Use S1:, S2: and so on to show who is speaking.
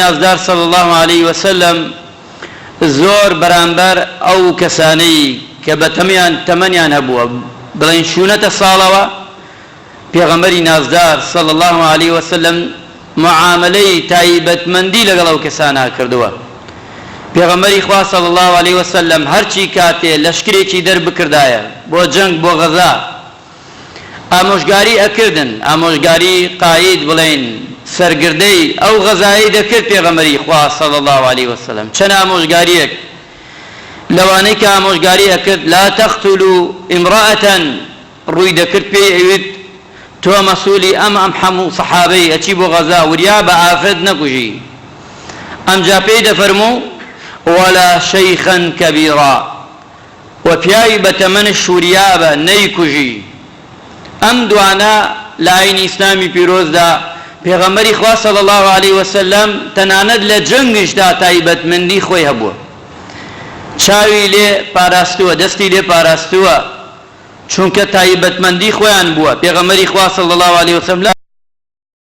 S1: نازدار صلی اللە علیە وسلم زۆر بەرامبەر ئەو کەسانەی کە بەتەمیان تەمەنیان هەبووە بڵێین چوونەتە ساڵەوە پێغەمبەری نازدار صلی اللە علیە وسلم معامەلەی تایبەتمەندی لەگەڵ ئەو کەسانە کردووە پێغەمبەری خوا صلی اللە علیە وسلم هەرچی کاتێ لەشکرێکی دەربکردایە بۆ جەنگ بۆ غەزا ئامۆژگاری ئەکردن، ئامۆژگاری قاید بڵێین سەرگردەی ئەو غەزایەی دەکرد پێغەمبەری خوا صلی اللە علیە وسلم چەند ئامۆژگاریەک لەوانەی کە ئامۆژگاری ئەکرد لا تقتلوا امرأة ڕووی دەکرد پێی ئەوت تۆ مەسولی ئەم ئەم حەموو سەحابەی ئەچی بۆ غەزا وریا بە ئافرەت نەکوژی ئەمجا پێی دەفەرموو ولا شیخا کبیرا وە پیاوی بەتەمەنش وریابە نەیکوژی ئەم دوانە لە ئاینی ئیسلامی پیرۆزدا پێغەمبەری خوا صلی اللە علیە وسلم تەنانەت لە جەنگشدا تایبەتمەندی خۆی هەبووە چاوی لێ پاراستووە دەستی لێ پاراستووە چونکە تایبەتمەندی خۆیان بووە پێغەمبەری خوا صلی اللە علیە وسلم لە.